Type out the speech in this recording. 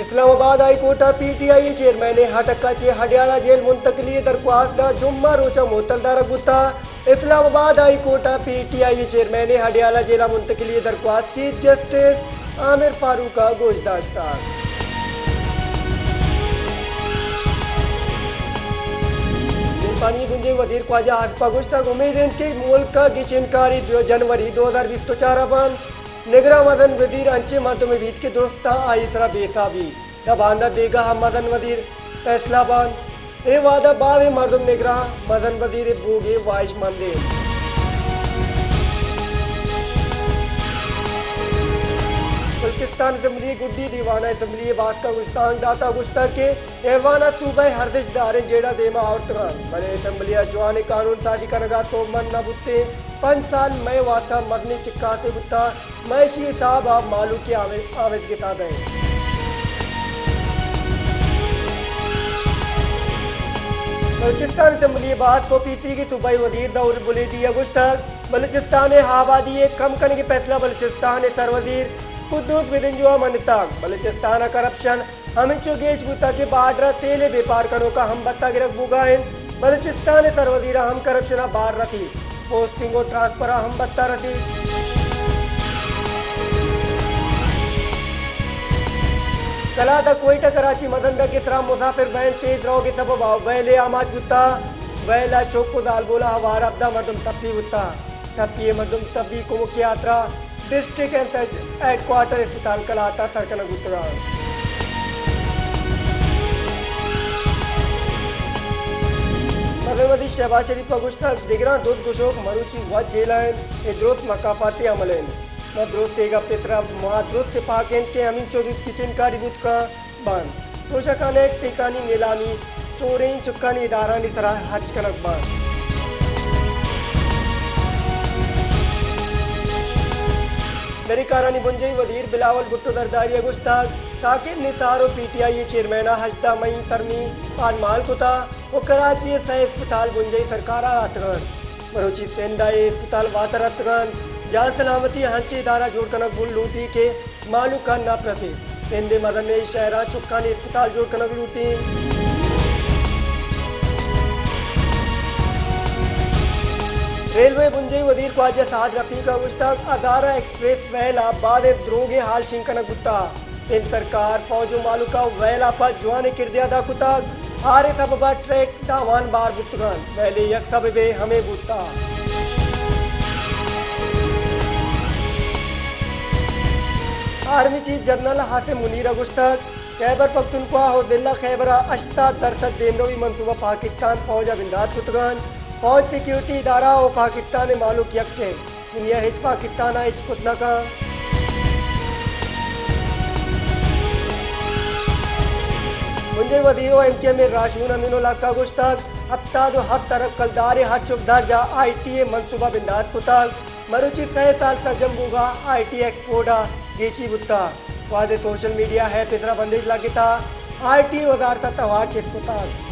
اسلام آباد high court ءَ P T I ءِ چیئرمین ءِ اٹک ءَ چہ ہڈیالہ جیل منتقلی ءِ درخواست ءَ جمعہ روچ ءَ معطل دارگ بوتگ۔ اسلام آباد ہائی کورٹ ءَ پی ٹی آئی ءِ چیئرمین ءِ ہڈیالہ جیل ءَ منتقلی ءِ درخواست چیف جسٹس عامر فاروق ءَ گوش داشتگ۔ جاپانی بنجاہی وزیر خواجہ آصف ءَ گوشتگ، امید انت کہ ملک ءَ گچین کاری دو جنوری دو ہزار بیست ءُ چار ءَ بنت۔ نگراں مزن وزیر انچیں مردمے بیت کہ درستاں آئی ءِ سرا بے حسابی یا باندا بیگاہ ءَ مزن وزیر فیصلہ بنت۔ اے وہد ءَ بازیں مردم نگراں مزن وزیر ءِ بوگ ءِ واہشمند انت۔ بلوچستان اسمبلی ءِ گڈی دیوان ءَ اسمبلی ءِ باسک ءَ گوشتانک داتگ، گوشتگ کہ ایوان ءَ صوبہ ءِ ارزشت داریں جیڑہ دیم ءَ آورتگ انت، بلے اسمبلی ءَ جوانیں قانون سازی کنگ ءَ سوبمند نہ بوتیں۔ پنچ سال مئے واستہ مزنیں چکاسے بوتگ۔ مئے اشی حساب ءَ مہلوک ءِ آمد، آمد گسا دئیں۔ بلوچستان اسمبلی ءِ باسک ءُ پیسریگیں صوبائی وزیر داؤد بلیدی ءَ گوشتگ، بلوچستان ءِ آبادی ءِ کم کنگ ءِ فیصلہ بلوچستان ءِ سروزیر قدوس بزنجو ءَ منتگ۔ بلوچستان ءَ کرپشن ہمینچو گیش بوتگ کہ بارڈر ءَ تیل ءِ بیپار کنوکاں ہمبت ءَ گرگ بوگ ءَ انت۔ بلوچستان ءِ سروزیر ءَ ہم کرپشن ءَ بار رسیت، پوسٹنگ ءُ ٹرانسفر ءَ ہمبت ءَ رسیت۔ کلات ءَ کوئٹہ کراچی مزن ڈگ ءِ سرا مسافر وین تیز روگ ءِ سبب ءَ ویل ءِ آماچ بوتگ۔ ویل ءَ چک ءُ زالبول ءَ ہوار ہبدہ مردم ٹپی بوتگ۔ ٹپی ءِ مردم طبی کمک ءِ ہاترا district and search headquarter اسپتال کلات ءَ سر کنگ بوتگ انت۔ مزن وزیر شہباز شریف ءَ گوشتگ، دگراں دزگوشوک مروچی وت جیل ءَ انت، اے درست مکافاتی عمل انت۔ ما درست اے گپ ءِ سرا، ما درست ءُ پاک انت کہ ہمینچو زوت گچین کاری بوت کنت۔ بنت۔ توشہ خانہ ءِ ٹیکانی نیلامی چوریں چکانی ادارھانی سرا ہرچ کنگ بنت۔ دری کارانی بنجاہی وزیر بلاول بھٹو زرداری ءَ گوشتگ، ثاقب نثار ءُ پی ٹی آئی ءِ چیئرمین ءَ ہژدہ مئی ترمی پادمال کتگ ءُ کراچی ءِ سئے اسپتال بنجاہی سرکار ءَ داتگ انت۔ مروچی سندھ ءَ اے اسپتال واتر اتکگ انت۔ جان سلامتی ءِ انچیں ادارہ جوڑ کنگ لوٹی کہ مھلوک ءَ نپ رسیت۔ سندھ ءِ مزنیں شھراں چکانی اسپتال جوڑ کنگ لوٹی۔ ریلوے ءِ بنجاہی وزیر خواجہ سعد رفیق ءَ گوشتگ، ہزارہ ایکسپریس ویل ءَ بازیں دروگیں ہال شنگ کنگ بوتگ۔ سندھ سرکار، فوج ءُ مھلوک ءَ ویل ءَ پہ جوانیں کردے ادا کتگ۔ ہاریں سبب ءَ ٹریک تاوان بار بوتگ انت، ویل ءِ یک سببے ہمے بوتگ۔ آرمی چیف جنرل عاصم منیر ءَ گوشتگ، خیبر پختونخوا ءُ ضلع خیبر ءَ ہشتاد درسد دیمروی منصوبہ پاکستان فوج ءَ بندات کتگ انت۔ فوج، سیکیورٹی ادارہ ءُ پاکستان ءِ مھلوک یک انت۔ دنیا ہچ پاکستان ءَ ہچ کت نہ کنت۔ بنجاہی وزیر ءُ ایم کیو ایم ءِ راہشون امین الحق ءَ گوشتگ، ہپتاد ءُ ہپت ارب کلدار ءِ ہرچ ءُ درج ءَ آئی ٹی ءِ منصوبہ بندات کتگ۔ مروچی سئے سال سرجم بوگ ءَ آئی ٹی ایکسپورٹ ءَ گیشی بوتگ۔ وھدے سوشل میڈیا ایپ ءِ سرا بندیش لگتگ، آئی ٹی وزارت ءَ توار چست کتگ۔